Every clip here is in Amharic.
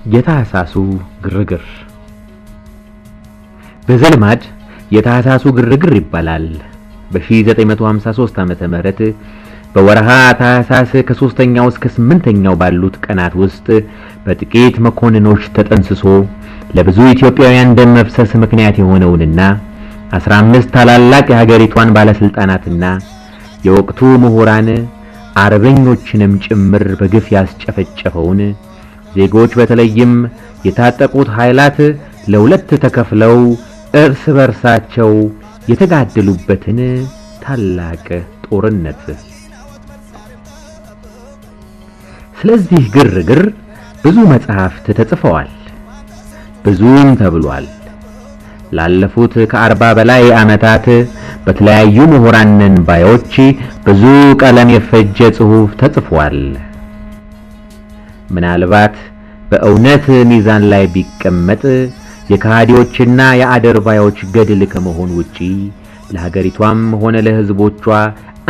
የታህሳሱ ግርግር በዘልማድ የታህሳሱ ግርግር ይባላል። በ1953 ዓመተ ምህረት በወርሃ ታህሳስ ከ3ኛው እስከ 8ኛው ባሉት ቀናት ውስጥ በጥቂት መኮንኖች ተጠንስሶ ለብዙ ኢትዮጵያውያን ደም መፍሰስ ምክንያት የሆነውንና 15 ታላላቅ የሀገሪቷን ባለስልጣናትና የወቅቱ ምሁራን አርበኞችንም ጭምር በግፍ ያስጨፈጨፈውን ዜጎች በተለይም የታጠቁት ኃይላት ለሁለት ተከፍለው እርስ በርሳቸው የተጋደሉበትን ታላቅ ጦርነት። ስለዚህ ግርግር ብዙ መጽሐፍት ተጽፈዋል፣ ብዙም ተብሏል። ላለፉት ከ40 በላይ ዓመታት በተለያዩ ምሁራን ባዮች ብዙ ቀለም የፈጀ ጽሑፍ ተጽፏል። ምናልባት በእውነት ሚዛን ላይ ቢቀመጥ የከሃዲዎችና የአድርባዮች ገድል ከመሆን ውጪ ለሀገሪቷም ሆነ ለሕዝቦቿ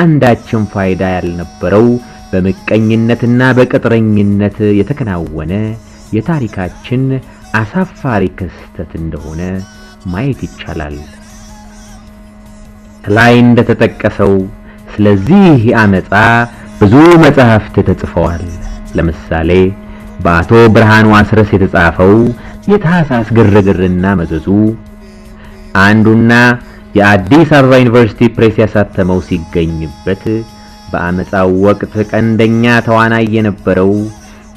አንዳችም ፋይዳ ያልነበረው በምቀኝነትና በቅጥረኝነት የተከናወነ የታሪካችን አሳፋሪ ክስተት እንደሆነ ማየት ይቻላል። ላይ እንደተጠቀሰው ስለዚህ አመጻ ብዙ መጽሐፍት ተጽፈዋል። ለምሳሌ በአቶ ብርሃኑ አስረስ የተጻፈው የታህሳስ ግርግርና መዘዙ አንዱና የአዲስ አበባ ዩኒቨርሲቲ ፕሬስ ያሳተመው ሲገኝበት፣ በአመጻው ወቅት ቀንደኛ ተዋናይ የነበረው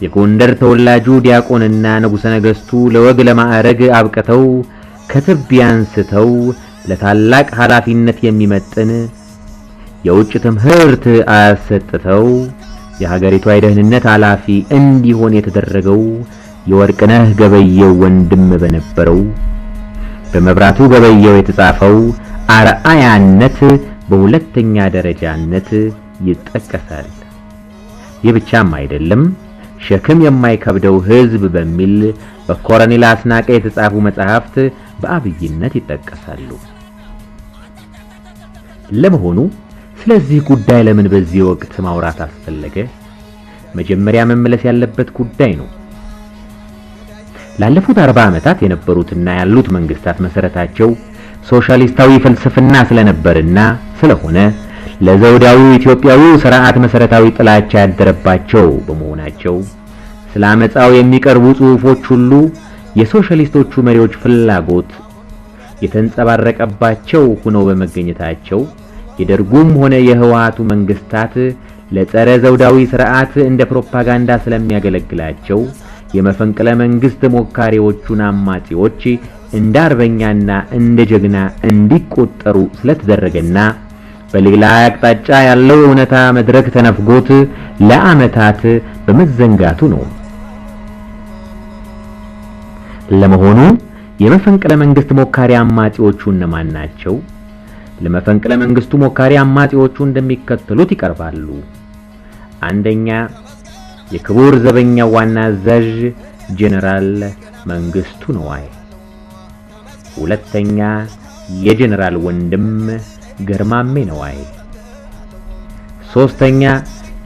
የጎንደር ተወላጁ ዲያቆንና ንጉሠ ነገሥቱ ለወግ ለማዕረግ አብቅተው ከትቢያ አንስተው ለታላቅ ኃላፊነት የሚመጥን የውጭ ትምህርት አሰጥተው የሀገሪቷ የደህንነት ኃላፊ እንዲሆን የተደረገው የወርቅነህ ገበየው ወንድም በነበረው በመብራቱ ገበየው የተጻፈው አርአያነት በሁለተኛ ደረጃነት ይጠቀሳል። ይህ ብቻም አይደለም፣ ሸክም የማይከብደው ሕዝብ በሚል በኮሎኔል አስናቀ የተጻፉ መጽሐፍት በአብይነት ይጠቀሳሉ። ለመሆኑ ስለዚህ ጉዳይ ለምን በዚህ ወቅት ማውራት አስፈለገ? መጀመሪያ መመለስ ያለበት ጉዳይ ነው። ላለፉት 40 ዓመታት የነበሩትና ያሉት መንግስታት መሰረታቸው ሶሻሊስታዊ ፍልስፍና ስለነበርና ስለሆነ ለዘውዳዊው ኢትዮጵያዊው ስርዓት መሰረታዊ ጥላቻ ያደረባቸው በመሆናቸው ስለ አመጻው የሚቀርቡ ጽሑፎች ሁሉ የሶሻሊስቶቹ መሪዎች ፍላጎት የተንጸባረቀባቸው ሆነው በመገኘታቸው የደርጉም ሆነ የህወሓቱ መንግስታት ለጸረ ዘውዳዊ ስርዓት እንደ ፕሮፓጋንዳ ስለሚያገለግላቸው የመፈንቅለ መንግስት ሞካሪዎቹን አማጺዎች እንደ አርበኛና እንደ ጀግና እንዲቆጠሩ ስለተደረገና በሌላ አቅጣጫ ያለው እውነታ መድረክ ተነፍጎት ለዓመታት በመዘንጋቱ ነው። ለመሆኑ የመፈንቅለ መንግስት ሞካሪ አማጺዎቹ እነማን ናቸው? ለመፈንቅለ መንግስቱ ሞካሪ አማጺዎቹ እንደሚከተሉት ይቀርባሉ። አንደኛ፣ የክቡር ዘበኛ ዋና አዛዥ ጀነራል መንግስቱ ነዋይ። ሁለተኛ፣ የጀነራል ወንድም ገርማሜ ነዋይ። ሶስተኛ፣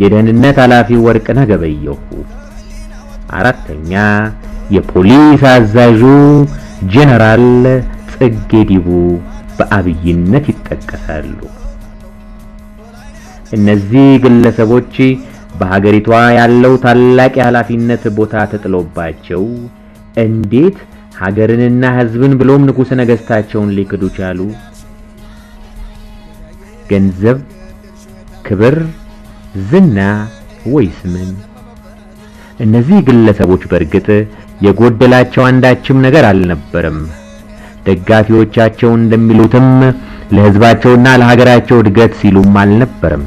የደህንነት ኃላፊ ወርቅነህ ገበየሁ። አራተኛ፣ የፖሊስ አዛዡ ጀነራል ጽጌ ዲቡ በአብይነት ይጠቀሳሉ። እነዚህ ግለሰቦች በሀገሪቷ ያለው ታላቅ የኃላፊነት ቦታ ተጥሎባቸው እንዴት ሀገርንና ሕዝብን ብሎም ንጉሠ ነገሥታቸውን ሊክዱ ቻሉ? ገንዘብ፣ ክብር፣ ዝና ወይስ ምን? እነዚህ ግለሰቦች በእርግጥ የጎደላቸው አንዳችም ነገር አልነበረም። ደጋፊዎቻቸው እንደሚሉትም ለሕዝባቸውና ለሀገራቸው እድገት ሲሉም አልነበረም።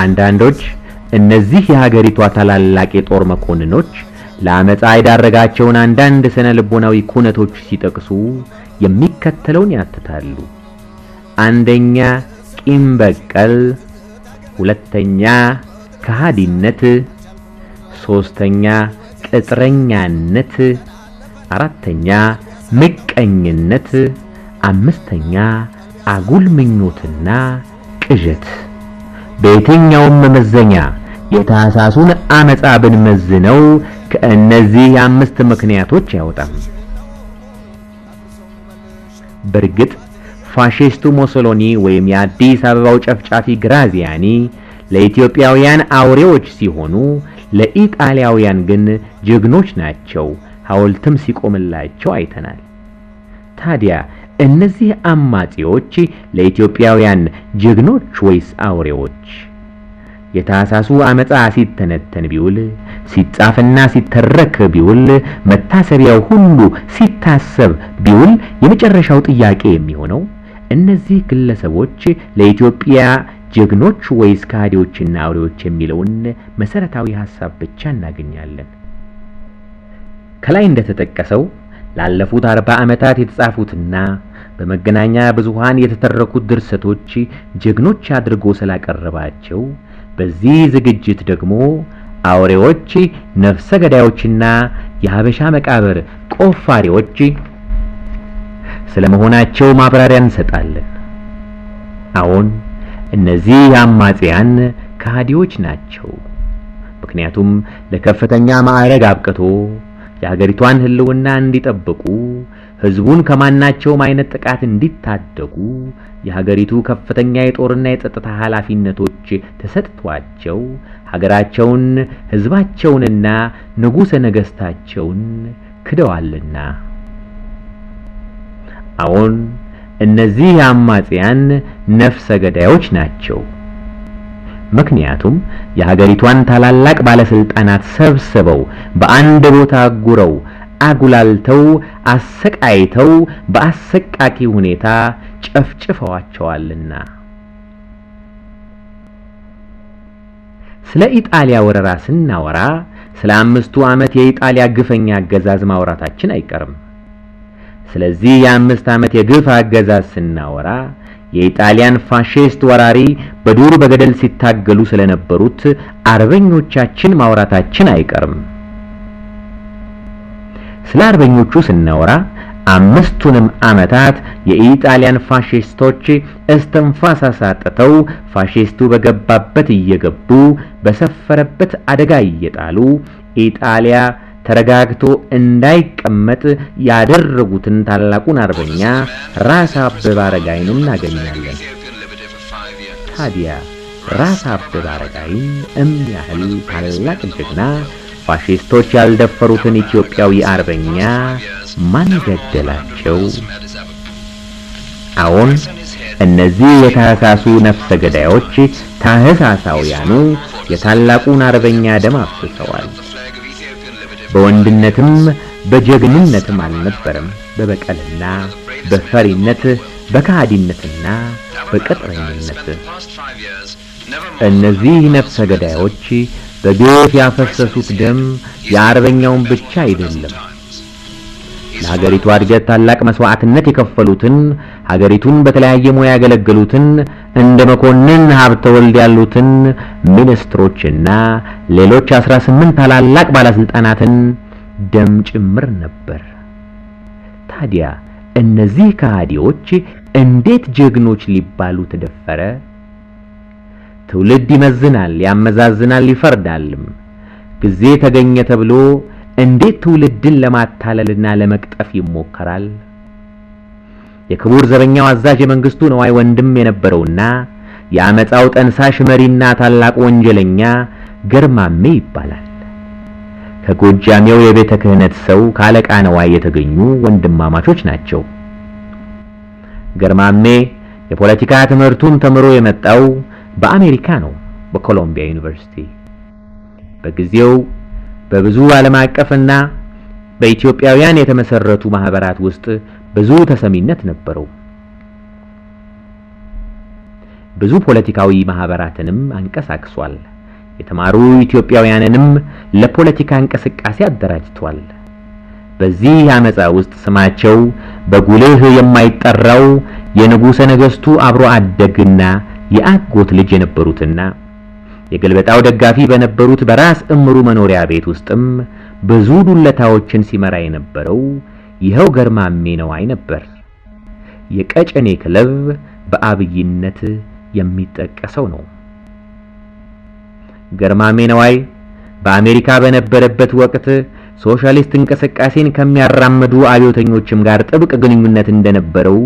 አንዳንዶች እነዚህ የሀገሪቷ ታላላቅ የጦር መኮንኖች ለአመፃ የዳረጋቸውን አንዳንድ ስነ ልቦናዊ ኩነቶች ሲጠቅሱ የሚከተለውን ያትታሉ። አንደኛ፣ ቂም በቀል፣ ሁለተኛ፣ ከሃዲነት፣ ሶስተኛ፣ ቅጥረኛነት፣ አራተኛ፣ ምቀኝነት፣ አምስተኛ፣ አጉል ምኞትና ቅዠት። በየትኛውም መመዘኛ የታህሳሱን አመጻ ብንመዝነው ከእነዚህ አምስት ምክንያቶች አይወጣም። በእርግጥ ፋሺስቱ ሞሶሎኒ ወይም የአዲስ አበባው ጨፍጫፊ ግራዚያኒ ለኢትዮጵያውያን አውሬዎች ሲሆኑ ለኢጣሊያውያን ግን ጀግኖች ናቸው። ሐውልትም ሲቆምላቸው አይተናል። ታዲያ እነዚህ አማጺዎች ለኢትዮጵያውያን ጀግኖች ወይስ አውሬዎች? የታህሳሱ አመጻ ሲተነተን ቢውል፣ ሲጻፍና ሲተረክ ቢውል፣ መታሰቢያው ሁሉ ሲታሰብ ቢውል የመጨረሻው ጥያቄ የሚሆነው እነዚህ ግለሰቦች ለኢትዮጵያ ጀግኖች ወይስ ከሃዲዎችና አውሬዎች የሚለውን መሰረታዊ ሐሳብ ብቻ እናገኛለን። ከላይ እንደተጠቀሰው ላለፉት 40 ዓመታት የተጻፉትና በመገናኛ ብዙሃን የተተረኩት ድርሰቶች ጀግኖች አድርጎ ስላቀረባቸው በዚህ ዝግጅት ደግሞ አውሬዎች፣ ነፍሰ ገዳዮችና የሀበሻ መቃብር ቆፋሪዎች ስለመሆናቸው ማብራሪያ እንሰጣለን። አሁን እነዚህ አማጽያን ከሃዲዎች ናቸው። ምክንያቱም ለከፍተኛ ማዕረግ አብቅቶ የሀገሪቷን ሕልውና እንዲጠብቁ፣ ህዝቡን ከማናቸውም አይነት ጥቃት እንዲታደጉ የሀገሪቱ ከፍተኛ የጦርና የጸጥታ ኃላፊነቶች ተሰጥቷቸው ሀገራቸውን፣ ህዝባቸውንና ንጉሠ ነገሥታቸውን ክደዋልና። አሁን እነዚህ አማጽያን ነፍሰ ገዳዮች ናቸው። ምክንያቱም የሀገሪቷን ታላላቅ ባለስልጣናት ሰብስበው በአንድ ቦታ አጉረው አጉላልተው አሰቃይተው በአሰቃቂ ሁኔታ ጨፍጭፈዋቸዋልና። ስለ ኢጣሊያ ወረራ ስናወራ ስለ 5ቱ ዓመት የኢጣሊያ ግፈኛ አገዛዝ ማውራታችን አይቀርም። ስለዚህ የ5 ዓመት የግፍ አገዛዝ ስናወራ የኢጣሊያን ፋሺስት ወራሪ በዱር በገደል ሲታገሉ ስለነበሩት አርበኞቻችን ማውራታችን አይቀርም። ስለ አርበኞቹ ስናወራ 5ቱንም ዓመታት የኢጣሊያን ፋሺስቶች እስትንፋስ አሳጥተው ፋሺስቱ በገባበት እየገቡ በሰፈረበት አደጋ እየጣሉ ኢጣሊያ ተረጋግቶ እንዳይቀመጥ ያደረጉትን ታላቁን አርበኛ ራስ አበበ አረጋይን እናገኛለን። ታዲያ ራስ አበበ አረጋይን ያህል ታላቅ ጀግና ፋሺስቶች ያልደፈሩትን ኢትዮጵያዊ አርበኛ ማን ገደላቸው? አሁን እነዚህ የታህሳሱ ነፍሰ ገዳዮች ታህሳሳውያኑ የታላቁን አርበኛ ደም አፍስሰዋል። በወንድነትም በጀግንነትም አልነበረም፣ በበቀልና በፈሪነት በከሃዲነትና በቅጥረኝነት። እነዚህ ነፍሰ ገዳዮች በግፍ ያፈሰሱት ደም የአርበኛውን ብቻ አይደለም። ለሀገሪቱ እድገት ታላቅ መስዋዕትነት የከፈሉትን፣ ሀገሪቱን በተለያየ ሙያ ያገለገሉትን እንደ መኮንን ሀብተወልድ ያሉትን ሚኒስትሮችና ሌሎች 18 ታላላቅ ባለስልጣናትን ደም ጭምር ነበር። ታዲያ እነዚህ ከሃዲዎች እንዴት ጀግኖች ሊባሉ ተደፈረ? ትውልድ ይመዝናል፣ ያመዛዝናል፣ ይፈርዳልም። ጊዜ ተገኘ ተብሎ እንዴት ትውልድን ለማታለልና ለመቅጠፍ ይሞከራል? የክቡር ዘበኛው አዛዥ የመንግስቱ ነዋይ ወንድም የነበረውና የአመፃው ጠንሳሽ መሪና ታላቅ ወንጀለኛ ገርማሜ ይባላል። ከጎጃሜው የቤተ ክህነት ሰው ካለቃ ነዋይ የተገኙ ወንድማማቾች ናቸው። ገርማሜ የፖለቲካ ትምህርቱን ተምሮ የመጣው በአሜሪካ ነው፣ በኮሎምቢያ ዩኒቨርሲቲ። በጊዜው በብዙ ዓለም አቀፍና በኢትዮጵያውያን የተመሰረቱ ማህበራት ውስጥ ብዙ ተሰሚነት ነበረው። ብዙ ፖለቲካዊ ማህበራትንም አንቀሳቅሷል። የተማሩ ኢትዮጵያውያንንም ለፖለቲካ እንቅስቃሴ አደራጅቷል። በዚህ አመጻ ውስጥ ስማቸው በጉልህ የማይጠራው የንጉሠ ነገሥቱ አብሮ አደግና የአጎት ልጅ የነበሩትና የገልበጣው ደጋፊ በነበሩት በራስ እምሩ መኖሪያ ቤት ውስጥም ብዙ ዱለታዎችን ሲመራ የነበረው ይኸው ገርማሜ ነዋይ ነበር። የቀጨኔ ክለብ በአብይነት የሚጠቀሰው ነው። ገርማሜ ነዋይ በአሜሪካ በነበረበት ወቅት ሶሻሊስት እንቅስቃሴን ከሚያራምዱ አብዮተኞችም ጋር ጥብቅ ግንኙነት እንደነበረው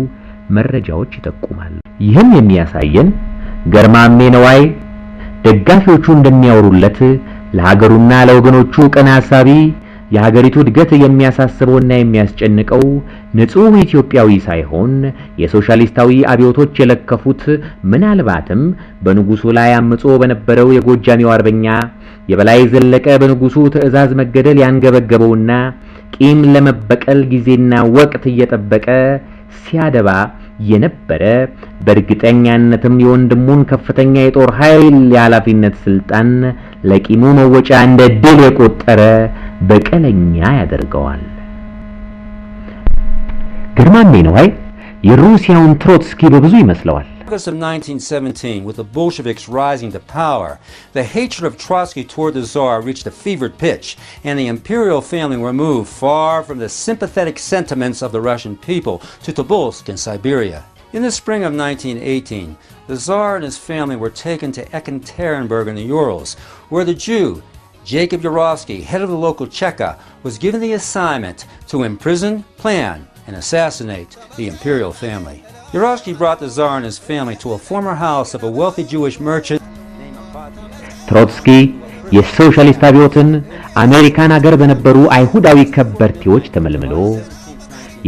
መረጃዎች ይጠቁማሉ። ይህም የሚያሳየን ገርማሜ ነዋይ ደጋፊዎቹ እንደሚያወሩለት ለሀገሩና ለወገኖቹ ቀና አሳቢ፣ የሀገሪቱ እድገት የሚያሳስበውና የሚያስጨንቀው ንጹህ ኢትዮጵያዊ ሳይሆን የሶሻሊስታዊ አብዮቶች የለከፉት፣ ምናልባትም በንጉሱ ላይ አምጾ በነበረው የጎጃሚው አርበኛ የበላይ ዘለቀ በንጉሱ ትዕዛዝ መገደል ያንገበገበውና ቂም ለመበቀል ጊዜና ወቅት እየጠበቀ ሲያደባ የነበረ፣ በእርግጠኛነትም የወንድሙን ከፍተኛ የጦር ኃይል የኃላፊነት ስልጣን ለቂሙ መወጫ እንደ ድል የቆጠረ በቀለኛ ያደርገዋል። ገርማሜ ነዋይ የሩሲያውን ትሮትስኪ በብዙ ይመስለዋል። August of 1917, with the Bolsheviks rising to power, the hatred of Trotsky toward the Tsar reached a fevered pitch, and the imperial family were moved far from the sympathetic sentiments of the Russian people to Tobolsk in Siberia. In the spring of 1918, the Tsar and his family were taken to Ekaterinburg in the Urals, where the Jew, Jacob Yurovsky, head of the local Cheka, was given the assignment to imprison, plan, and assassinate the imperial family. Yurovsky brought the Tsar and his family to a former house of a wealthy Jewish merchant. ትሮትስኪ የሶሻሊስት አብዮትን አሜሪካን አገር በነበሩ አይሁዳዊ ከበርቴዎች ተመልምሎ፣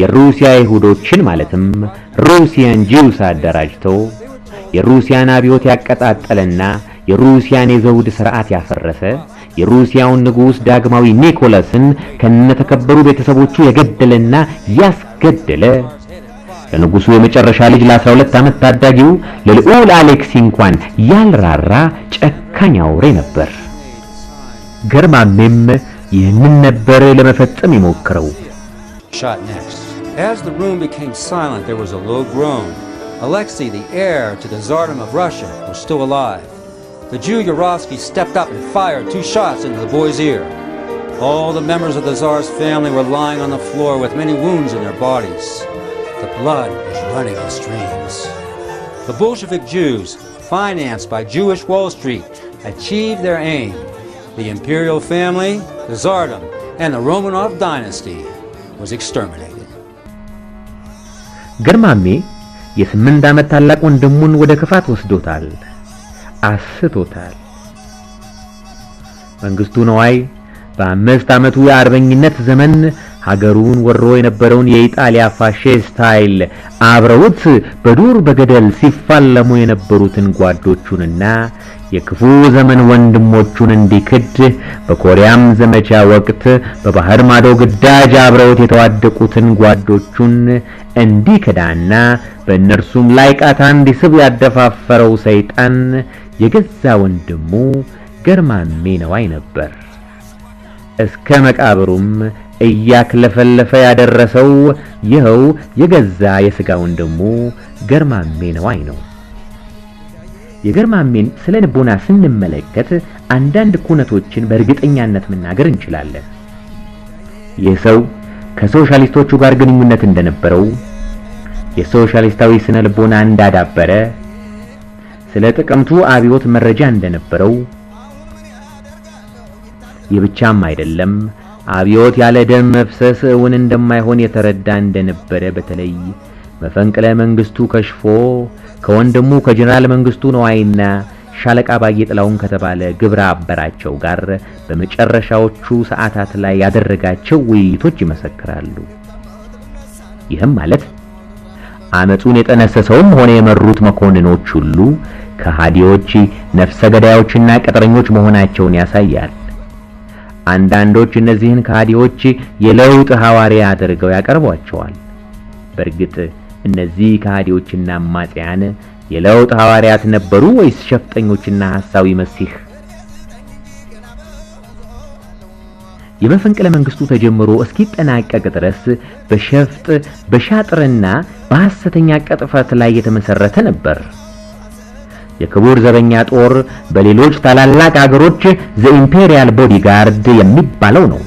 የሩሲያ አይሁዶችን ማለትም Russian Jews አደራጅቶ የሩሲያን አብዮት ያቀጣጠለና የሩሲያን የዘውድ ስርዓት ያፈረሰ፣ የሩሲያውን ንጉሥ ዳግማዊ ኒኮላስን ከነተከበሩ ቤተሰቦቹ የገደለና ያስገደለ፣ ለንጉሱ የመጨረሻ ልጅ ለ12 ዓመት ታዳጊው ለልዑል አሌክሲ እንኳን ያልራራ ጨካኝ አውሬ ነበር። ገርማሜም ይህንን ነበር ለመፈጸም የሞከረው። Shot next. As the room became silent, there was a low groan. Alexei, the heir to the Tsardom of Russia, was still alive. The Jew Yurovsky stepped up and fired two shots into the boy's ear. All the members of the Tsar's family were lying on the floor with many wounds in their bodies. The blood was running in streams. The Bolshevik Jews, financed by Jewish Wall Street, achieved their aim. The imperial family, the Tsardom, and the Romanov dynasty was exterminated. ገርማሜ የ8 ዓመት ታላቅ ወንድሙን ወደ ክፋት ወስዶታል፣ አስቶታል። መንግስቱ ነዋይ በ5 ዓመቱ የአርበኝነት ዘመን ሀገሩን ወሮ የነበረውን የኢጣሊያ ፋሺስት ኃይል አብረውት በዱር በገደል ሲፋለሙ የነበሩትን ጓዶቹንና የክፉ ዘመን ወንድሞቹን እንዲክድ፣ በኮሪያም ዘመቻ ወቅት በባህር ማዶ ግዳጅ አብረውት የተዋደቁትን ጓዶቹን እንዲከዳና በእነርሱም ላይ ቃታ እንዲስብ ያደፋፈረው ሰይጣን የገዛ ወንድሙ ገርማሜ ነዋይ ነበር። እስከ መቃብሩም እያክለፈለፈ ያደረሰው ይኸው የገዛ የስጋ ወንድሙ ገርማሜ ነዋይ ነው። የገርማሜን ስነ ልቦና ስንመለከት አንዳንድ ኩነቶችን በእርግጠኛነት መናገር እንችላለን። ይህ ሰው ከሶሻሊስቶቹ ጋር ግንኙነት እንደነበረው፣ የሶሻሊስታዊ ስነ ልቦና እንዳዳበረ፣ ስለ ጥቅምቱ አብዮት መረጃ እንደነበረው፣ ይህ ብቻም አይደለም፣ አብዮት ያለ ደም መፍሰስ እውን እንደማይሆን የተረዳ እንደነበረ በተለይ መፈንቅለ መንግስቱ ከሽፎ ከወንድሙ ከጀነራል መንግስቱ ነዋይና ሻለቃ ባየ ጥላሁን ከተባለ ግብረ አበራቸው ጋር በመጨረሻዎቹ ሰዓታት ላይ ያደረጋቸው ውይይቶች ይመሰክራሉ። ይህም ማለት አመጹን የጠነሰሰውም ሆነ የመሩት መኮንኖች ሁሉ ከሃዲዎች፣ ነፍሰ ገዳዮችና ቅጥረኞች መሆናቸውን ያሳያል። አንዳንዶች እነዚህን ከሃዲዎች የለውጥ ሐዋርያ አድርገው ያቀርቧቸዋል። በእርግጥ እነዚህ ከሃዲዎችና አማጽያን የለውጥ ሐዋርያት ነበሩ ወይስ ሸፍጠኞችና ሐሳዊ መሲህ? የመፈንቅለ መንግስቱ ተጀምሮ እስኪጠናቀቅ ድረስ በሸፍጥ፣ በሻጥርና በሐሰተኛ ቅጥፈት ላይ የተመሰረተ ነበር። የክቡር ዘበኛ ጦር በሌሎች ታላላቅ አገሮች the Imperial Bodyguard የሚባለው ነው።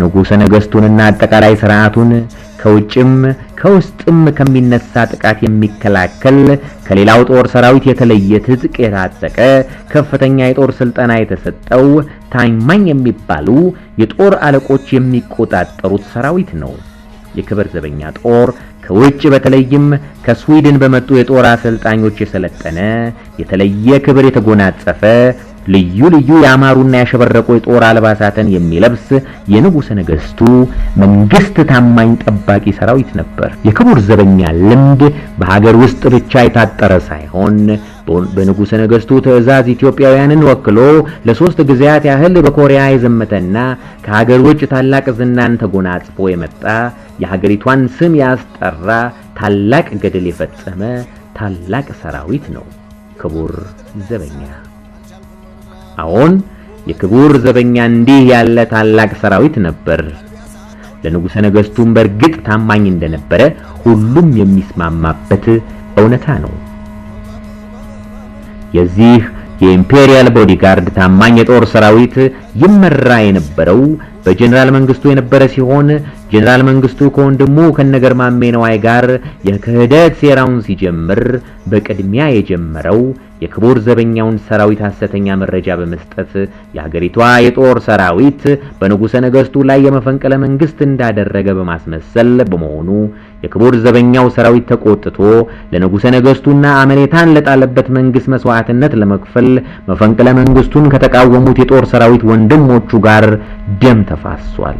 ንጉሠ ነገሥቱንና አጠቃላይ ስርዓቱን ከውጭም ከውስጥም ከሚነሳ ጥቃት የሚከላከል፣ ከሌላው ጦር ሰራዊት የተለየ ትጥቅ የታጠቀ፣ ከፍተኛ የጦር ስልጠና የተሰጠው፣ ታማኝ የሚባሉ የጦር አለቆች የሚቆጣጠሩት ሰራዊት ነው። የክብር ዘበኛ ጦር ከውጭ በተለይም ከስዊድን በመጡ የጦር አሰልጣኞች የሰለጠነ፣ የተለየ ክብር የተጎናጸፈ፣ ልዩ ልዩ ያማሩና ያሸበረቁ የጦር አልባሳትን የሚለብስ የንጉሠ ነገሥቱ መንግስት ታማኝ ጠባቂ ሰራዊት ነበር። የክቡር ዘበኛ ልምድ በሀገር ውስጥ ብቻ የታጠረ ሳይሆን በንጉሠ ነገሥቱ ትዕዛዝ ኢትዮጵያውያንን ወክሎ ለ3 ጊዜያት ያህል በኮሪያ የዘመተና ከሀገር ውጭ ታላቅ ዝናን ተጎናጽፎ የመጣ፣ የሀገሪቷን ስም ያስጠራ፣ ታላቅ ገድል የፈጸመ ታላቅ ሰራዊት ነው ክቡር ዘበኛ። አሁን የክቡር ዘበኛ እንዲህ ያለ ታላቅ ሰራዊት ነበር። ለንጉሠ ነገሥቱም በእርግጥ ታማኝ እንደነበረ ሁሉም የሚስማማበት እውነታ ነው። የዚህ የ Imperial Bodyguard ታማኝ የጦር ሰራዊት ይመራ የነበረው በጀነራል መንግስቱ የነበረ ሲሆን፣ ጀነራል መንግስቱ ከወንድሙ ከነገርማሜ ነዋይ ጋር የክህደት ሴራውን ሲጀምር በቅድሚያ የጀመረው የክቡር ዘበኛውን ሰራዊት ሐሰተኛ መረጃ በመስጠት የሀገሪቷ የጦር ሰራዊት በንጉሠ ነገሥቱ ላይ የመፈንቅለ መንግስት እንዳደረገ በማስመሰል በመሆኑ የክቡር ዘበኛው ሰራዊት ተቆጥቶ ለንጉሠ ነገሥቱና አመኔታን ለጣለበት መንግስት መስዋዕትነት ለመክፈል መፈንቅለ መንግስቱን ከተቃወሙት የጦር ሰራዊት ወንድሞቹ ጋር ደም ተፋሷል።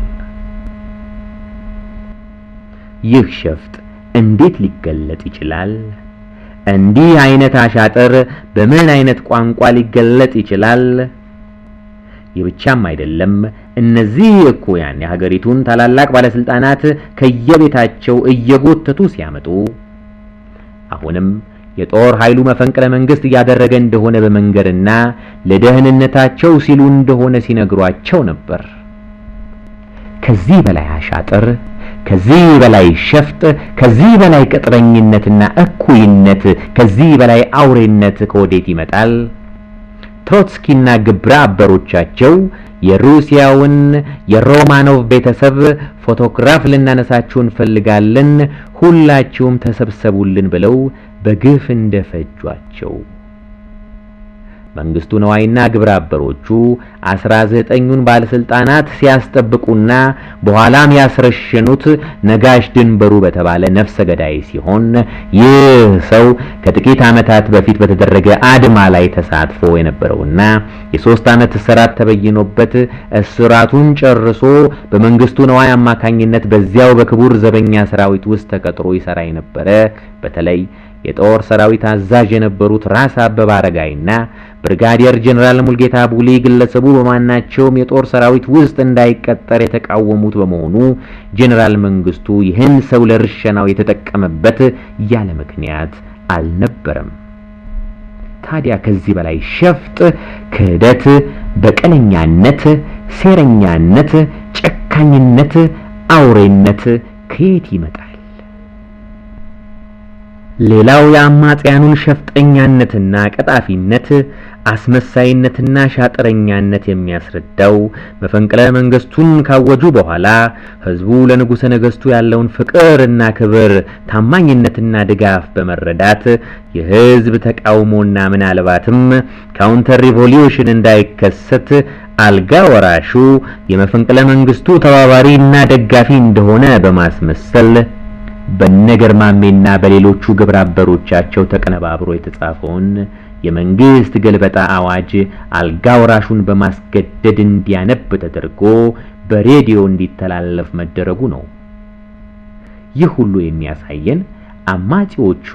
ይህ ሸፍጥ እንዴት ሊገለጥ ይችላል? እንዲህ አይነት አሻጥር በምን አይነት ቋንቋ ሊገለጥ ይችላል? ይህ ብቻም አይደለም። እነዚህ እኩያን የሀገሪቱን ታላላቅ ባለስልጣናት ከየቤታቸው እየጎተቱ ሲያመጡ አሁንም የጦር ኃይሉ መፈንቅለ መንግስት እያደረገ እንደሆነ በመንገርና ለደህንነታቸው ሲሉ እንደሆነ ሲነግሯቸው ነበር። ከዚህ በላይ አሻጥር፣ ከዚህ በላይ ሸፍጥ፣ ከዚህ በላይ ቅጥረኝነትና እኩይነት፣ ከዚህ በላይ አውሬነት ከወዴት ይመጣል? ትሮትስኪና ግብረ አበሮቻቸው የሩሲያውን የሮማኖቭ ቤተሰብ ፎቶግራፍ ልናነሳችሁ እንፈልጋለን፣ ሁላችሁም ተሰብሰቡልን ብለው በግፍ እንደፈጇቸው መንግስቱ ነዋይና ግብረ አበሮቹ 19ኙን ባለስልጣናት ሲያስጠብቁና በኋላም ያስረሸኑት ነጋሽ ድንበሩ በተባለ ነፍሰ ገዳይ ሲሆን፣ ይህ ሰው ከጥቂት ዓመታት በፊት በተደረገ አድማ ላይ ተሳትፎ የነበረውና የ3 ዓመት እስራት ተበይኖበት እስራቱን ጨርሶ በመንግስቱ ነዋይ አማካኝነት በዚያው በክቡር ዘበኛ ሰራዊት ውስጥ ተቀጥሮ ይሰራ የነበረ፣ በተለይ የጦር ሰራዊት አዛዥ የነበሩት ራስ አበበ አረጋይና ብርጋዴር ጀነራል ሙልጌታ ቡሊ ግለሰቡ በማናቸውም የጦር ሰራዊት ውስጥ እንዳይቀጠር የተቃወሙት በመሆኑ ጀነራል መንግስቱ ይህን ሰው ለርሸናው የተጠቀመበት ያለ ምክንያት አልነበረም። ታዲያ ከዚህ በላይ ሸፍጥ፣ ክህደት፣ በቀለኛነት፣ ሴረኛነት፣ ጨካኝነት፣ አውሬነት ከየት ይመጣል? ሌላው የአማጽያኑን ሸፍጠኛነትና ቀጣፊነት፣ አስመሳይነትና ሻጥረኛነት የሚያስረዳው መፈንቅለ መንግስቱን ካወጁ በኋላ ህዝቡ ለንጉሠ ነገሥቱ ያለውን ፍቅርና ክብር፣ ታማኝነትና ድጋፍ በመረዳት የህዝብ ተቃውሞና ምናልባትም counter revolution እንዳይከሰት አልጋ ወራሹ የመፈንቅለ መንግስቱ ተባባሪና ደጋፊ እንደሆነ በማስመሰል በነገርማሜና በሌሎቹ ግብረ አበሮቻቸው ተቀነባብሮ የተጻፈውን የመንግስት ግልበጣ አዋጅ አልጋ ወራሹን በማስገደድ እንዲያነብ ተደርጎ በሬዲዮ እንዲተላለፍ መደረጉ ነው። ይህ ሁሉ የሚያሳየን አማጺዎቹ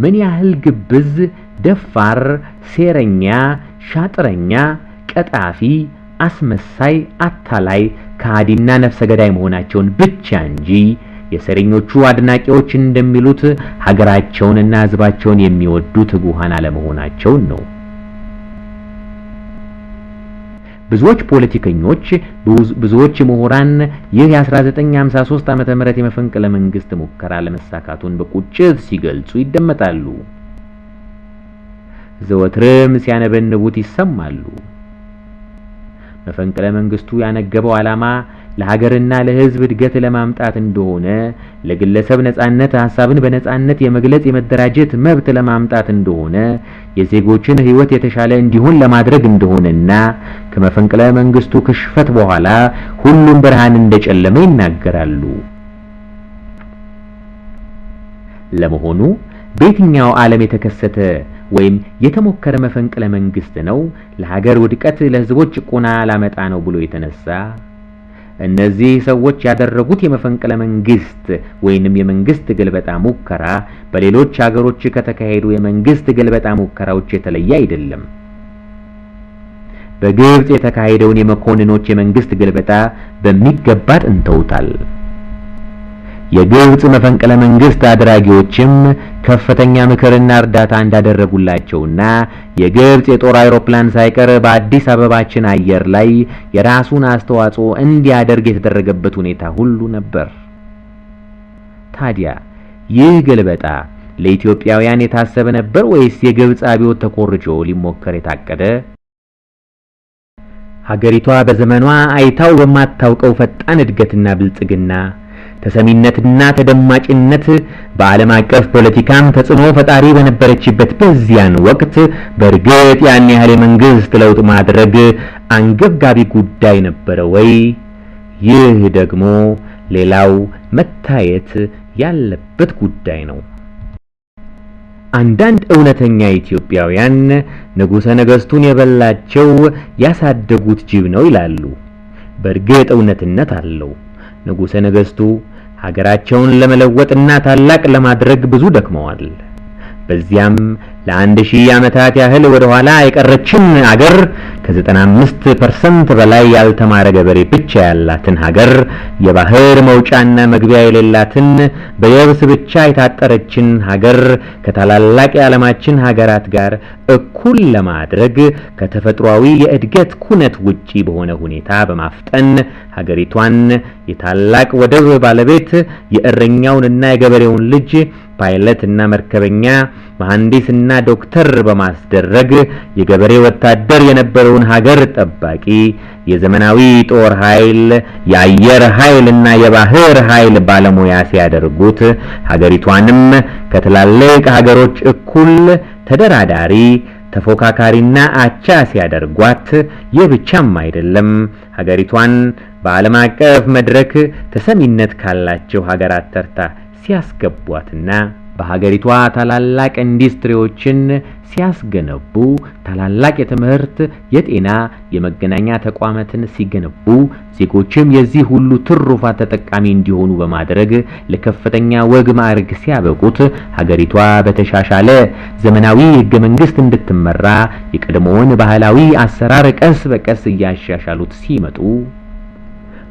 ምን ያህል ግብዝ፣ ደፋር፣ ሴረኛ፣ ሻጥረኛ፣ ቀጣፊ፣ አስመሳይ፣ አታላይ፣ ከሃዲና ነፍሰ ገዳይ መሆናቸውን ብቻ እንጂ የሴረኞቹ አድናቂዎች እንደሚሉት ሀገራቸውንና ህዝባቸውን የሚወዱ ትጉሃን አለመሆናቸውን ነው። ብዙዎች ፖለቲከኞች፣ ብዙዎች ምሁራን ይህ የ1953 ዓመተ ምህረት የመፈንቅለ መንግስት ሙከራ ለመሳካቱን በቁጭት ሲገልጹ ይደመጣሉ። ዘወትርም ሲያነበንቡት ይሰማሉ። መፈንቅለ መንግስቱ ያነገበው ዓላማ ለሀገርና ለሕዝብ እድገት ለማምጣት እንደሆነ፣ ለግለሰብ ነጻነት፣ ሀሳብን በነጻነት የመግለጽ የመደራጀት መብት ለማምጣት እንደሆነ፣ የዜጎችን ሕይወት የተሻለ እንዲሆን ለማድረግ እንደሆነና ከመፈንቅለ መንግስቱ ክሽፈት በኋላ ሁሉም ብርሃን እንደጨለመ ይናገራሉ። ለመሆኑ በየትኛው ዓለም የተከሰተ ወይም የተሞከረ መፈንቅለ መንግስት ነው ለሀገር ውድቀት፣ ለህዝቦች ጭቆና ላመጣ ነው ብሎ የተነሳ? እነዚህ ሰዎች ያደረጉት የመፈንቅለ መንግስት ወይንም የመንግስት ግልበጣ ሙከራ በሌሎች ሀገሮች ከተካሄዱ የመንግስት ግልበጣ ሙከራዎች የተለየ አይደለም። በግብጽ የተካሄደውን የመኮንኖች የመንግስት ግልበጣ በሚገባ አጥንተውታል። የግብጽ መፈንቅለ መንግስት አድራጊዎችም ከፍተኛ ምክርና እርዳታ እንዳደረጉላቸውና የግብጽ የጦር አውሮፕላን ሳይቀር በአዲስ አበባችን አየር ላይ የራሱን አስተዋጽኦ እንዲያደርግ የተደረገበት ሁኔታ ሁሉ ነበር። ታዲያ ይህ ግልበጣ ለኢትዮጵያውያን የታሰበ ነበር ወይስ የግብጽ አብዮት ተኮርጆ ሊሞከር የታቀደ? ሀገሪቷ በዘመኗ አይታው በማታውቀው ፈጣን እድገትና ብልጽግና፣ ተሰሚነትና ተደማጭነት፣ በዓለም አቀፍ ፖለቲካም ተጽዕኖ ፈጣሪ በነበረችበት በዚያን ወቅት በእርግጥ ያን ያህል የመንግስት ለውጥ ማድረግ አንገብጋቢ ጉዳይ ነበረ ወይ? ይህ ደግሞ ሌላው መታየት ያለበት ጉዳይ ነው። አንዳንድ እውነተኛ ኢትዮጵያውያን ንጉሠ ነገሥቱን የበላቸው ያሳደጉት ጅብ ነው ይላሉ። በእርግጥ እውነትነት አለው። ንጉሠ ነገሥቱ ሀገራቸውን ለመለወጥና ታላቅ ለማድረግ ብዙ ደክመዋል። በዚያም ለ1000 ዓመታት ያህል ወደ ኋላ የቀረችን አገር፣ ከ95% በላይ ያልተማረ ገበሬ ብቻ ያላትን ሀገር፣ የባህር መውጫና መግቢያ የሌላትን፣ በየብስ ብቻ የታጠረችን ሀገር ከታላላቅ የዓለማችን ሀገራት ጋር እኩል ለማድረግ ከተፈጥሯዊ የእድገት ኩነት ውጪ በሆነ ሁኔታ በማፍጠን ሀገሪቷን የታላቅ ወደብ ባለቤት፣ የእረኛውንና የገበሬውን ልጅ ፓይለት እና መርከበኛ፣ መሐንዲስና ዶክተር በማስደረግ የገበሬ ወታደር የነበረውን ሀገር ጠባቂ የዘመናዊ ጦር ኃይል፣ የአየር ኃይል እና የባህር ኃይል ባለሙያ ሲያደርጉት ሀገሪቷንም ከትላልቅ ሀገሮች እኩል ተደራዳሪ፣ ተፎካካሪና አቻ ሲያደርጓት፣ ይህ ብቻም አይደለም፣ ሀገሪቷን በዓለም አቀፍ መድረክ ተሰሚነት ካላቸው ሀገራት ተርታ ሲያስገቧትና በሀገሪቷ ታላላቅ ኢንዱስትሪዎችን ሲያስገነቡ፣ ታላላቅ የትምህርት፣ የጤና፣ የመገናኛ ተቋማትን ሲገነቡ፣ ዜጎችም የዚህ ሁሉ ትሩፋት ተጠቃሚ እንዲሆኑ በማድረግ ለከፍተኛ ወግ ማዕረግ ሲያበቁት፣ ሀገሪቷ በተሻሻለ ዘመናዊ ሕገ መንግስት እንድትመራ የቀድሞውን ባህላዊ አሰራር ቀስ በቀስ እያሻሻሉት ሲመጡ፣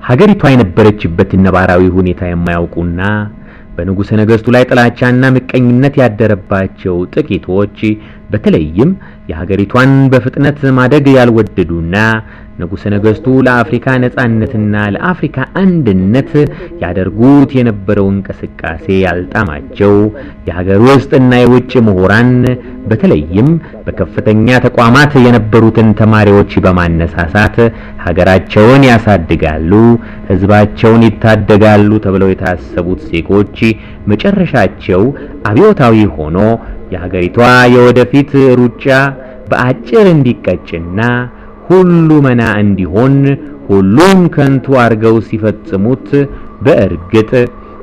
ሀገሪቷ የነበረችበትን ነባራዊ ሁኔታ የማያውቁና በንጉሠ ነገሥቱ ላይ ጥላቻና ምቀኝነት ያደረባቸው ጥቂቶች፣ በተለይም የሀገሪቷን በፍጥነት ማደግ ያልወደዱና ንጉሠ ነገሥቱ ለአፍሪካ ነጻነትና ለአፍሪካ አንድነት ያደርጉት የነበረው እንቅስቃሴ ያልጣማቸው የሀገር ውስጥና የውጭ ምሁራን፣ በተለይም በከፍተኛ ተቋማት የነበሩትን ተማሪዎች በማነሳሳት ሀገራቸውን ያሳድጋሉ፣ ሕዝባቸውን ይታደጋሉ ተብለው የታሰቡት ዜጎች መጨረሻቸው አብዮታዊ ሆኖ የሀገሪቷ የወደፊት ሩጫ በአጭር እንዲቀጭና ሁሉ መና እንዲሆን፣ ሁሉም ከንቱ አድርገው ሲፈጽሙት በእርግጥ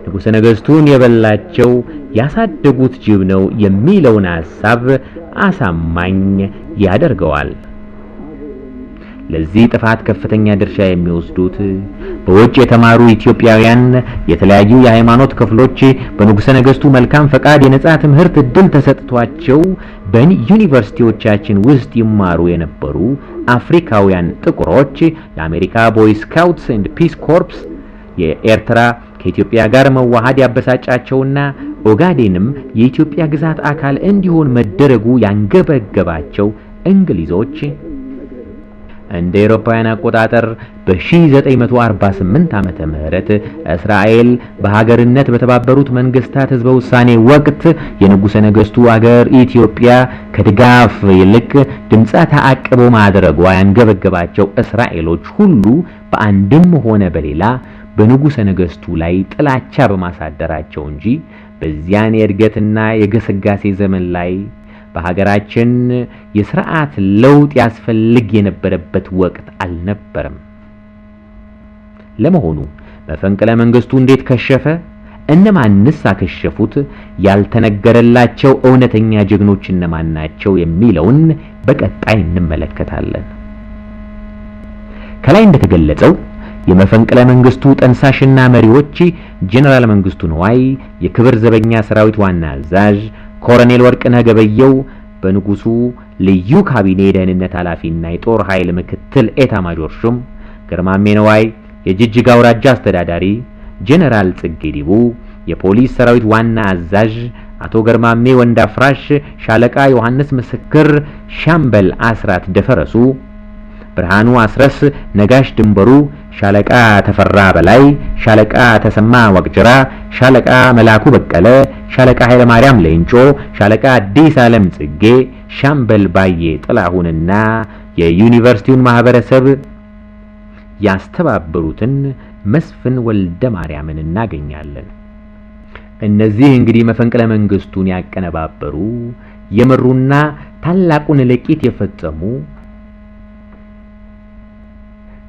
ንጉሠ ነገሥቱን የበላቸው ያሳደጉት ጅብ ነው የሚለውን ሐሳብ አሳማኝ ያደርገዋል። ለዚህ ጥፋት ከፍተኛ ድርሻ የሚወስዱት በውጭ የተማሩ ኢትዮጵያውያን፣ የተለያዩ የሃይማኖት ክፍሎች፣ በንጉሠ ነገሥቱ መልካም ፈቃድ የነጻ ትምህርት ዕድል ተሰጥቷቸው በዩኒቨርሲቲዎቻችን ውስጥ ይማሩ የነበሩ አፍሪካውያን ጥቁሮች፣ የአሜሪካ Boy Scouts and Peace Corps፣ የኤርትራ ከኢትዮጵያ ጋር መዋሃድ ያበሳጫቸውና ኦጋዴንም የኢትዮጵያ ግዛት አካል እንዲሆን መደረጉ ያንገበገባቸው እንግሊዞች፣ እንደ አውሮፓውያን አቆጣጠር በ1948 ዓመተ ምህረት እስራኤል በሀገርነት በተባበሩት መንግስታት ህዝበ ውሳኔ ወቅት የንጉሠ ነገሥቱ አገር ኢትዮጵያ ከድጋፍ ይልቅ ድምፀ ተአቅቦ ማድረጓ ያንገበገባቸው እስራኤሎች ሁሉ በአንድም ሆነ በሌላ በንጉሠ ነገሥቱ ላይ ጥላቻ በማሳደራቸው እንጂ በዚያን የእድገትና የግስጋሴ ዘመን ላይ በሀገራችን የስርዓት ለውጥ ያስፈልግ የነበረበት ወቅት አልነበረም። ለመሆኑ መፈንቅለ መንግስቱ እንዴት ከሸፈ? እነማንስ አከሸፉት? ያልተነገረላቸው እውነተኛ ጀግኖች እነማን ናቸው? የሚለውን በቀጣይ እንመለከታለን። ከላይ እንደተገለጸው የመፈንቅለ መንግስቱ ጠንሳሽና መሪዎች ጀነራል መንግስቱ ንዋይ፣ የክብር ዘበኛ ሰራዊት ዋና አዛዥ፣ ኮሎኔል ወርቅነህ ገበየሁ በንጉሱ ልዩ ካቢኔ የደህንነት ኃላፊና የጦር ኃይል ምክትል ኤታ ማጆር ሹም፣ ገርማሜ ንዋይ የጅጅጋ አውራጃ አስተዳዳሪ፣ ጀነራል ጽጌ ዲቡ የፖሊስ ሰራዊት ዋና አዛዥ፣ አቶ ገርማሜ ወንዳፍራሽ፣ ሻለቃ ዮሐንስ ምስክር፣ ሻምበል አስራት ደፈረሱ፣ ብርሃኑ አስረስ፣ ነጋሽ ድንበሩ፣ ሻለቃ ተፈራ በላይ፣ ሻለቃ ተሰማ ዋቅጅራ፣ ሻለቃ መላኩ በቀለ፣ ሻለቃ ኃይለ ማርያም ሌንጮ፣ ሻለቃ አዲስ ዓለም ጽጌ፣ ሻምበል ባዬ ጥላሁንና የዩኒቨርሲቲውን ማህበረሰብ ያስተባበሩትን መስፍን ወልደ ማርያምን እናገኛለን። እነዚህ እንግዲህ መፈንቅለ መንግስቱን ያቀነባበሩ፣ የመሩና ታላቁን እልቂት የፈጸሙ፣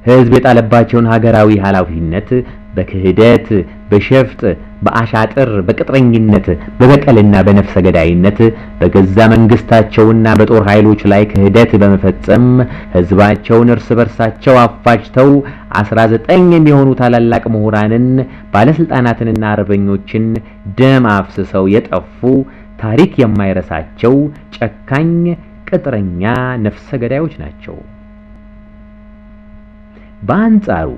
ህዝብ የጣለባቸውን ሀገራዊ ኃላፊነት በክህደት፣ በሸፍጥ፣ በአሻጥር፣ በቅጥረኝነት፣ በበቀልና በነፍሰ ገዳይነት በገዛ መንግስታቸውና በጦር ኃይሎች ላይ ክህደት በመፈጸም ህዝባቸውን እርስ በርሳቸው አፋጅተው 19 የሚሆኑ ታላላቅ ምሁራንን፣ ባለስልጣናትንና አርበኞችን ደም አፍስሰው የጠፉ ታሪክ የማይረሳቸው ጨካኝ ቅጥረኛ ነፍሰ ገዳዮች ናቸው። በአንጻሩ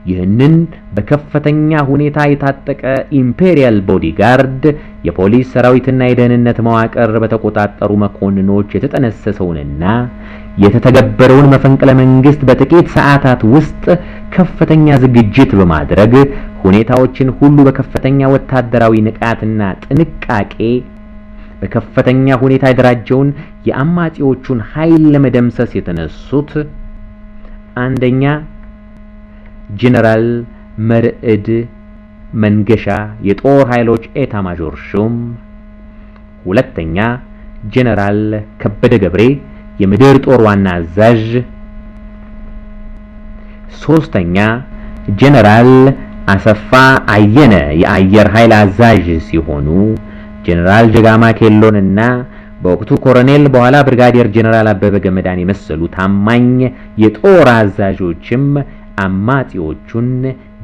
ይህንን በከፍተኛ ሁኔታ የታጠቀ imperial bodyguard፣ የፖሊስ ሰራዊትና የደህንነት መዋቅር በተቆጣጠሩ መኮንኖች የተጠነሰሰውንና የተተገበረውን መፈንቅለ መንግስት በጥቂት ሰዓታት ውስጥ ከፍተኛ ዝግጅት በማድረግ ሁኔታዎችን ሁሉ በከፍተኛ ወታደራዊ ንቃትና ጥንቃቄ በከፍተኛ ሁኔታ የደራጀውን የአማጺዎቹን ኃይል ለመደምሰስ የተነሱት አንደኛ ጀነራል መርዕድ መንገሻ የጦር ኃይሎች ኤታ ማጆር ሹም፣ ሁለተኛ ጀነራል ከበደ ገብሬ የምድር ጦር ዋና አዛዥ፣ ሶስተኛ ጀነራል አሰፋ አየነ የአየር ኃይል አዛዥ ሲሆኑ ጀነራል ጀጋማ ኬሎንና በወቅቱ ኮሎኔል በኋላ ብርጋዴር ጀነራል አበበ ገመዳን የመሰሉ ታማኝ የጦር አዛዦችም አማጺዎቹን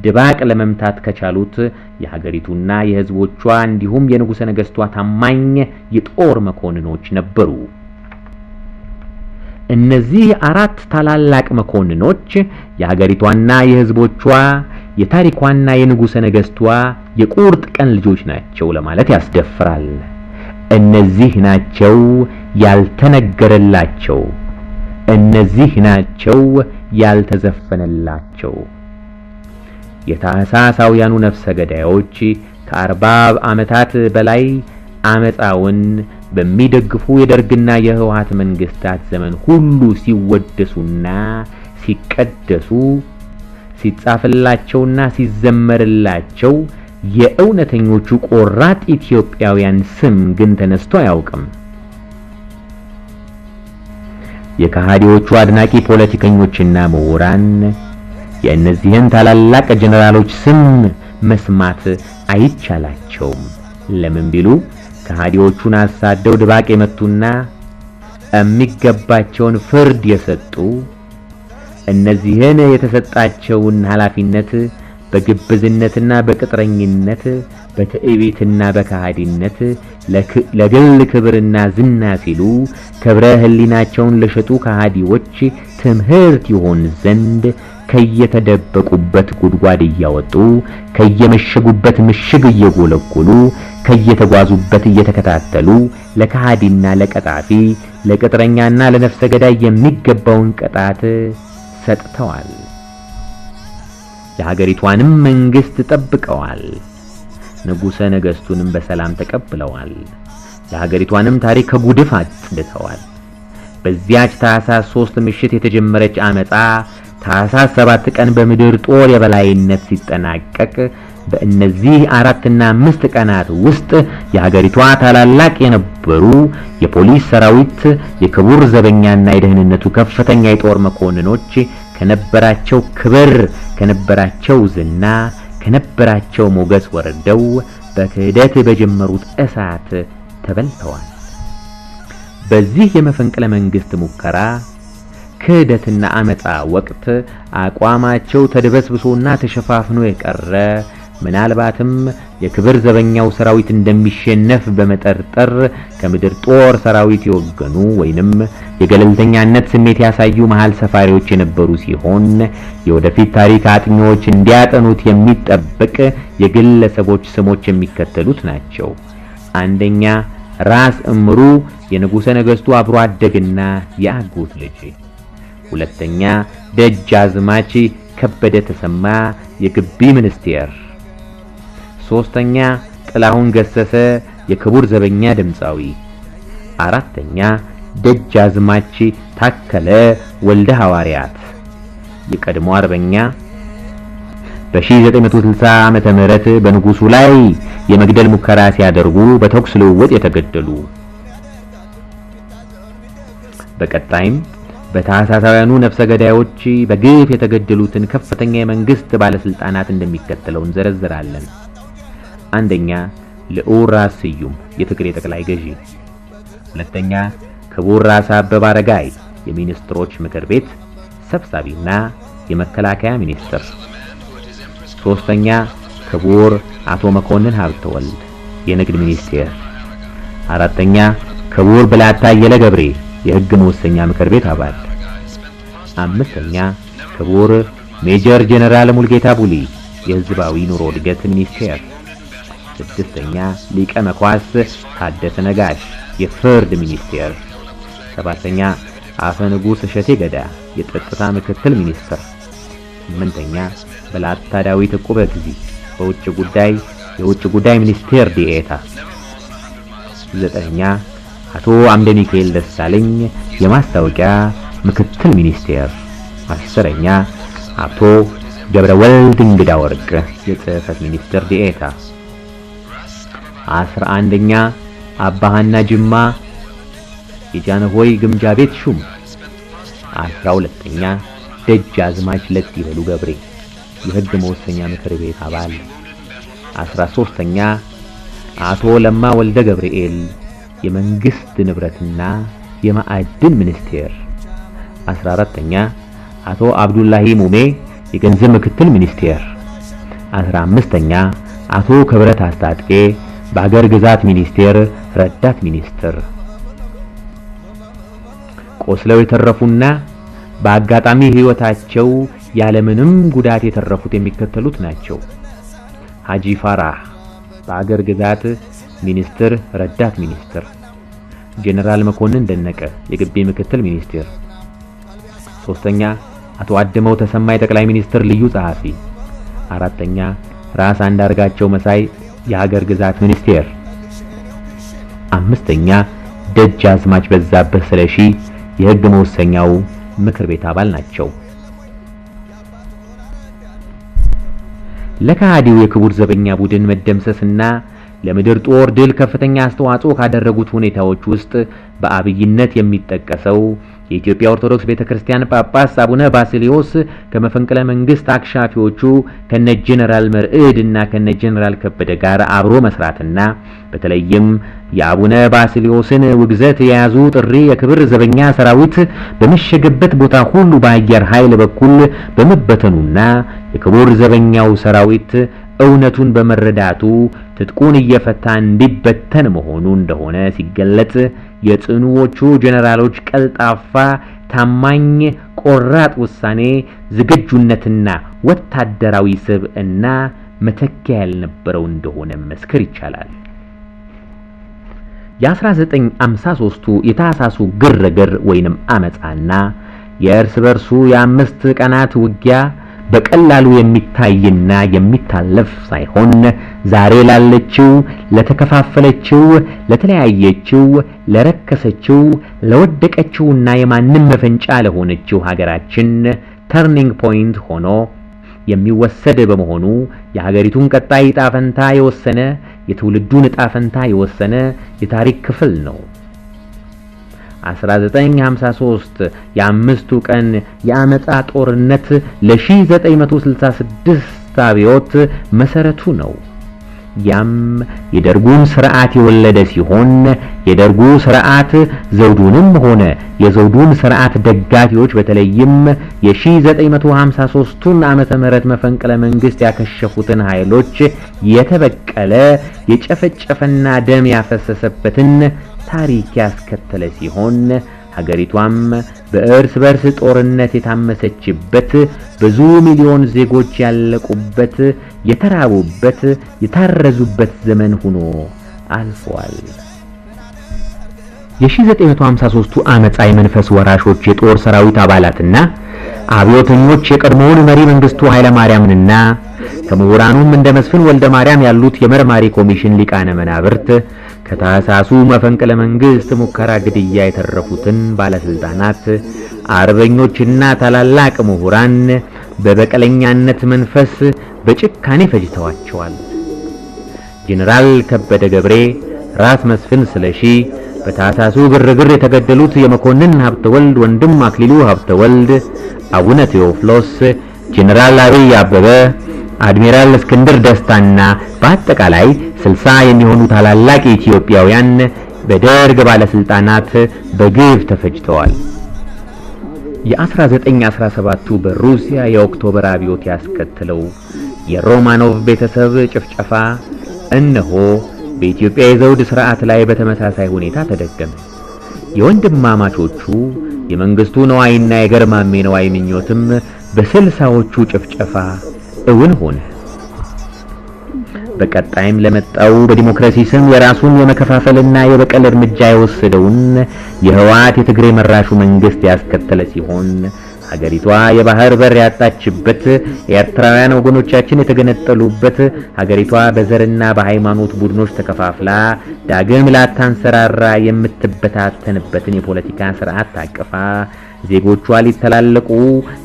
ድባቅ ለመምታት ከቻሉት የሀገሪቱና የሕዝቦቿ እንዲሁም የንጉሠ ነገሥቷ ታማኝ የጦር መኮንኖች ነበሩ። እነዚህ አራት ታላላቅ መኮንኖች የሀገሪቷና የሕዝቦቿ፣ የታሪኳና የንጉሠ ነገሥቷ የቁርጥ ቀን ልጆች ናቸው ለማለት ያስደፍራል። እነዚህ ናቸው ያልተነገረላቸው፣ እነዚህ ናቸው ያልተዘፈነላቸው። የታህሳሳውያኑ ነፍሰ ገዳዮች ከ40 ዓመታት በላይ አመፃውን በሚደግፉ የደርግና የህወሓት መንግስታት ዘመን ሁሉ ሲወደሱና ሲቀደሱ፣ ሲጻፍላቸውና ሲዘመርላቸው የእውነተኞቹ ቆራጥ ኢትዮጵያውያን ስም ግን ተነስቶ አያውቅም። የከሃዲዎቹ አድናቂ ፖለቲከኞችና ምሁራን የእነዚህን ታላላቅ ጀነራሎች ስም መስማት አይቻላቸውም። ለምን ቢሉ ከሃዲዎቹን አሳደው ድባቅ የመቱና የሚገባቸውን ፍርድ የሰጡ፣ እነዚህን የተሰጣቸውን ኃላፊነት በግብዝነትና በቅጥረኝነት፣ በትዕቢትና በከሃዲነት ለግል ክብርና ዝና ሲሉ ክብረ ሕሊናቸውን ለሸጡ ከሃዲዎች ትምህርት ይሆን ዘንድ ከየተደበቁበት ጉድጓድ እያወጡ፣ ከየመሸጉበት ምሽግ እየጎለጎሉ፣ ከየተጓዙበት እየተከታተሉ ለከሃዲና ለቀጣፊ፣ ለቅጥረኛና ለነፍሰ ገዳይ የሚገባውን ቅጣት ሰጥተዋል። የሀገሪቷንም መንግስት ጠብቀዋል። ንጉሠ ነገሥቱንም በሰላም ተቀብለዋል። የሀገሪቷንም ታሪክ ከጉድፍ አጽድተዋል። በዚያች ታኅሳስ 3 ምሽት የተጀመረች አመፃ ታኅሳስ 7 ቀን በምድር ጦር የበላይነት ሲጠናቀቅ በእነዚህ 4 እና 5 ቀናት ውስጥ የሀገሪቷ ታላላቅ የነበሩ የፖሊስ ሰራዊት፣ የክቡር ዘበኛና የደህንነቱ ከፍተኛ የጦር መኮንኖች ከነበራቸው ክብር፣ ከነበራቸው ዝና፣ ከነበራቸው ሞገስ ወርደው በክህደት በጀመሩት እሳት ተበልተዋል። በዚህ የመፈንቅለ መንግስት ሙከራ፣ ክህደትና አመፃ ወቅት አቋማቸው ተድበስብሶና ተሸፋፍኖ የቀረ፣ ምናልባትም የክብር ዘበኛው ሰራዊት እንደሚሸነፍ በመጠርጠር ከምድር ጦር ሰራዊት የወገኑ ወይንም የገለልተኛነት ስሜት ያሳዩ መሃል ሰፋሪዎች የነበሩ ሲሆን፣ የወደፊት ታሪክ አጥኚዎች እንዲያጠኑት የሚጠበቅ የግለሰቦች ስሞች የሚከተሉት ናቸው። አንደኛ፣ ራስ እምሩ፣ የንጉሠ ነገሥቱ አብሮ አደግና የአጎት ልጅ። ሁለተኛ፣ ደጃዝማች ከበደ ተሰማ፣ የግቢ ሚኒስቴር። ሶስተኛ፣ ጥላሁን ገሰሰ፣ የክቡር ዘበኛ ድምፃዊ። አራተኛ፣ ደጃዝማች ታከለ ወልደ ሐዋርያት፣ የቀድሞ አርበኛ፣ በ1960 ዓመተ ምህረት በንጉሱ ላይ የመግደል ሙከራ ሲያደርጉ በተኩስ ልውውጥ የተገደሉ። በቀጣይም በታህሳሳውያኑ ነፍሰ ገዳዮች በግፍ የተገደሉትን ከፍተኛ የመንግስት ባለስልጣናት እንደሚከተለው እንዘረዝራለን። አንደኛ፣ ልዑል ራስ ስዩም፣ የትግሬ ጠቅላይ ገዢ። ሁለተኛ፣ ክቡር ራስ አበበ አረጋይ፣ የሚኒስትሮች ምክር ቤት ሰብሳቢና የመከላከያ ሚኒስትር። ሶስተኛ፣ ክቡር አቶ መኮንን ሀብተወልድ፣ የንግድ ሚኒስቴር። አራተኛ፣ ክቡር ብላታ አየለ ገብሬ፣ የሕግ መወሰኛ ምክር ቤት አባል። አምስተኛ፣ ክቡር ሜጀር ጄኔራል ሙልጌታ ቡሊ፣ የህዝባዊ ኑሮ እድገት ሚኒስቴር። ስድስተኛ፣ ሊቀ መኳስ ታደሰ ነጋሽ፣ የፍርድ ሚኒስቴር። ሰባተኛ፣ አፈ ንጉሥ እሸቴ ገዳ፣ የጸጥታ ምክትል ሚኒስትር። ስምንተኛ፣ ብላታ ዳዊት ዕቁበ ጊዜ፣ በውጭ ጉዳይ የውጭ ጉዳይ ሚኒስቴር ዲኤታ። ዘጠነኛ፣ አቶ አምደ ሚካኤል ደሳለኝ፣ የማስታወቂያ ምክትል ሚኒስቴር። 10ኛ፣ አቶ ገብረ ወልድ እንግዳ ወርቅ፣ የጽህፈት ሚኒስትር ዲኤታ። 11ኛ፣ አባሃና ጅማ፣ የጃንሆይ ግምጃ ቤት ሹም። 12ኛ፣ ደጃዝማች ለጥ ይበሉ ገብሬ፣ የህግ መወሰኛ ምክር ቤት አባል። 13ኛ፣ አቶ ለማ ወልደ ገብርኤል፣ የመንግስት ንብረትና የማዕድን ሚኒስቴር። 14ኛ፣ አቶ አብዱላሂ ሙሜ፣ የገንዘብ ምክትል ሚኒስቴር። 15ኛ፣ አቶ ክብረት አስታጥቄ፣ በአገር ግዛት ሚኒስቴር ረዳት ሚኒስትር። ቆስለው የተረፉና በአጋጣሚ ህይወታቸው ያለምንም ጉዳት የተረፉት የሚከተሉት ናቸው። ሀጂ ፋራህ፣ በአገር ግዛት ሚኒስትር ረዳት ሚኒስትር። ጄኔራል መኮንን ደነቀ፣ የግቢ ምክትል ሚኒስትር። ሶስተኛ፣ አቶ አድመው ተሰማ፣ የጠቅላይ ሚኒስትር ልዩ ጸሐፊ። አራተኛ፣ ራስ አንዳርጋቸው መሳይ፣ የሀገር ግዛት ሚኒስቴር። አምስተኛ፣ ደጃዝማች በዛብህ ስለሺ፣ የህግ መወሰኛው ምክር ቤት አባል ናቸው። ለከሃዲው የክቡር ዘበኛ ቡድን መደምሰስና ለምድር ጦር ድል ከፍተኛ አስተዋጽኦ ካደረጉት ሁኔታዎች ውስጥ በአብይነት የሚጠቀሰው የኢትዮጵያ ኦርቶዶክስ ቤተክርስቲያን ጳጳስ አቡነ ባስልዮስ ከመፈንቅለ መንግስት አክሻፊዎቹ ከነ ጄኔራል መርዕድ እና ከነ ጄኔራል ከበደ ጋር አብሮ መስራትና በተለይም የአቡነ ባስልዮስን ውግዘት የያዙ ጥሪ የክብር ዘበኛ ሰራዊት በመሸገበት ቦታ ሁሉ በአየር ኃይል በኩል በመበተኑና የክቡር ዘበኛው ሰራዊት እውነቱን በመረዳቱ ትጥቁን እየፈታ እንዲበተን መሆኑ እንደሆነ ሲገለጽ፣ የጽኑዎቹ ጄኔራሎች ቀልጣፋ፣ ታማኝ፣ ቆራጥ ውሳኔ ዝግጁነትና ወታደራዊ ስብዕና መተኪያ ያልነበረው እንደሆነ መመስከር ይቻላል። የ1953ቱ የታህሳሱ ግርግር ወይንም አመፃና የእርስ በርሱ የ5 ቀናት ውጊያ በቀላሉ የሚታይና የሚታለፍ ሳይሆን ዛሬ ላለችው፣ ለተከፋፈለችው፣ ለተለያየችው፣ ለረከሰችው፣ ለወደቀችውና የማንም መፈንጫ ለሆነችው ሀገራችን Turning point ሆኖ የሚወሰድ በመሆኑ የሀገሪቱን ቀጣይ ዕጣ ፈንታ የወሰነ፣ የትውልዱን ዕጣ ፈንታ የወሰነ የታሪክ ክፍል ነው። 1953 የአምስቱ ቀን የአመፃ ጦርነት ለ1966 አብዮት መሰረቱ ነው። ያም የደርጉን ስርዓት የወለደ ሲሆን የደርጉ ስርዓት ዘውዱንም ሆነ የዘውዱን ስርዓት ደጋፊዎች በተለይም የ1953ቱን ዓመተ ምህረት መፈንቅለ መንግስት ያከሸፉትን ኃይሎች የተበቀለ፣ የጨፈጨፈና ደም ያፈሰሰበትን ታሪክ ያስከተለ ሲሆን ሀገሪቷም በእርስ በርስ ጦርነት የታመሰችበት፣ ብዙ ሚሊዮን ዜጎች ያለቁበት፣ የተራቡበት፣ የታረዙበት ዘመን ሆኖ አልፏል። የ1953ቱ አመፃ የመንፈስ ወራሾች የጦር ሰራዊት አባላትና አብዮተኞች የቀድሞውን መሪ መንግስቱ ኃይለማርያምንና ከምሁራኑም እንደ መስፍን ወልደ ማርያም ያሉት የመርማሪ ኮሚሽን ሊቃነ መናብርት ከታህሳሱ መፈንቅለ መንግስት ሙከራ ግድያ የተረፉትን ባለስልጣናት፣ አርበኞችና ታላላቅ ምሁራን በበቀለኛነት መንፈስ በጭካኔ ፈጅተዋቸዋል። ጄኔራል ከበደ ገብሬ፣ ራስ መስፍን ስለሺ፣ በታህሳሱ ግርግር የተገደሉት የመኮንን ሀብተወልድ ወንድም አክሊሉ ሀብተወልድ፣ አቡነ ቴዎፍሎስ፣ ጄኔራል አብይ አበበ፣ አድሚራል እስክንድር ደስታና በአጠቃላይ 60 የሚሆኑ ታላላቅ ኢትዮጵያውያን በደርግ ባለስልጣናት በግፍ ተፈጅተዋል። የ1917ቱ በሩሲያ የኦክቶበር አብዮት ያስከተለው የሮማኖቭ ቤተሰብ ጭፍጨፋ እነሆ በኢትዮጵያ የዘውድ ስርዓት ላይ በተመሳሳይ ሁኔታ ተደገመ። የወንድማማቾቹ የመንግስቱ ነዋይና የገርማሜ ነዋይ ምኞትም በስልሳዎቹ ጭፍጨፋ እውን ሆነ። በቀጣይም ለመጣው በዲሞክራሲ ስም የራሱን የመከፋፈልና የበቀል እርምጃ የወሰደውን የህወሓት የትግሬ መራሹ መንግስት ያስከተለ ሲሆን ሀገሪቷ የባህር በር ያጣችበት፣ ኤርትራውያን ወገኖቻችን የተገነጠሉበት፣ ሀገሪቷ በዘርና በሃይማኖት ቡድኖች ተከፋፍላ ዳግም ላታንሰራራ የምትበታተንበትን የፖለቲካ ስርዓት ታቅፋ ዜጎቿ ሊተላለቁ፣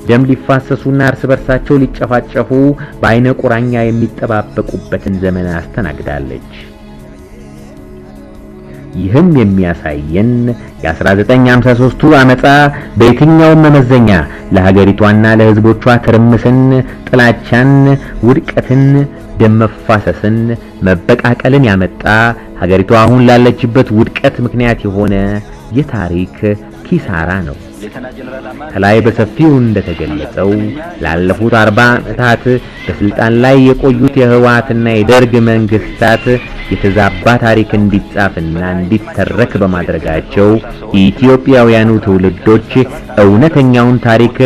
ደም ሊፋሰሱና እርስ በርሳቸው ሊጨፋጨፉ በአይነ ቁራኛ የሚጠባበቁበትን ዘመን አስተናግዳለች። ይህም የሚያሳየን የ1953ቱ አመፃ በየትኛውም መመዘኛ ለሀገሪቷና ለህዝቦቿ ትርምስን፣ ጥላቻን፣ ውድቀትን፣ ደም መፋሰስን፣ መበቃቀልን ያመጣ፣ ሀገሪቷ አሁን ላለችበት ውድቀት ምክንያት የሆነ የታሪክ ኪሳራ ነው። ከላይ በሰፊው እንደተገለጸው ላለፉት 40 ዓመታት በስልጣን ላይ የቆዩት የህወሓትና የደርግ መንግስታት የተዛባ ታሪክ እንዲጻፍና እንዲተረክ በማድረጋቸው ኢትዮጵያውያኑ ትውልዶች እውነተኛውን ታሪክ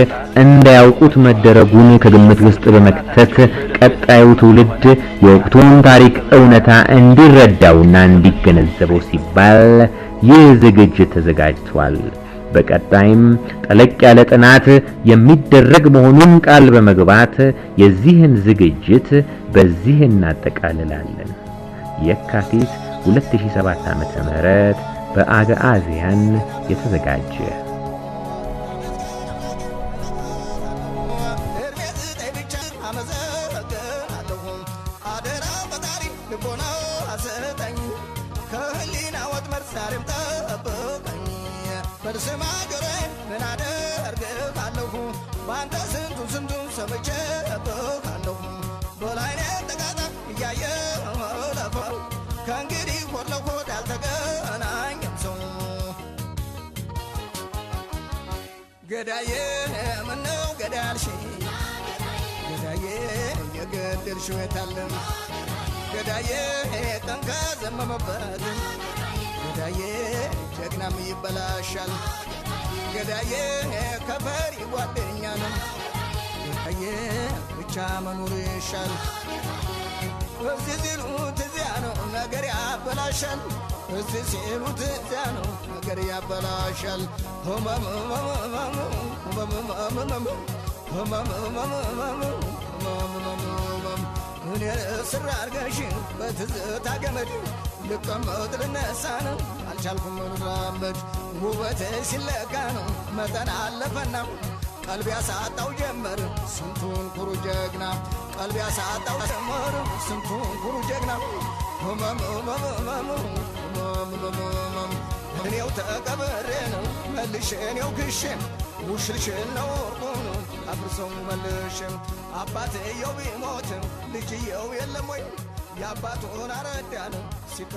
እንዳያውቁት መደረጉን ከግምት ውስጥ በመክተት ቀጣዩ ትውልድ የወቅቱን ታሪክ እውነታ እንዲረዳውና እንዲገነዘበው ሲባል ይህ ዝግጅት ተዘጋጅቷል። በቀጣይም ጠለቅ ያለ ጥናት የሚደረግ መሆኑን ቃል በመግባት የዚህን ዝግጅት በዚህ እናጠቃልላለን። የካቲት 2007 ዓመተ ምህረት በአግዓዝያን የተዘጋጀ። ገዳዬ ምነው ገዳልሽኝ፣ ገዳዬ የገደልሽው የታለም? ገዳዬ ቀን ከዘመመበት፣ ገዳዬ ጀግናም ይበላሻል፣ ገዳዬ ከፈሪ ጓደኛ ነው፣ ገዳዬ ብቻ መኖር ይሻል። እዚህ ሲሉት እዚያ ነው ነገር ያበላሻል፣ እዚህ ሲሉት እዚያ ነው ነገር ያበላሻል። ህመም ህመም ህመም ህመም ህመም ህመም ህመም ህመም እኔ ስራ አርገሽ በትዝታ ገመድ ልቀመጥ ልነሳ ነው አልቻልኩም ልራመድ። ውበቴ ሲለካ ነው መጠን አለፈና ቀልብ ያሳጣው ጀመር ስንቱን ኩሩ ጀግና ቀልብ ያሳጣው ጀመር ስንቱን ኩሩ ጀግና ህመም ህመም ህመም ህመም ህመም እኔው ተቀብሬ ነው መልሼ እኔው ክሼ ውሽልሽል ነው ወርቁን አፍርሰው መልሼ አባትየው ቢሞት ልጅየው የለም ወይ የአባቱን አረዳን ሲከ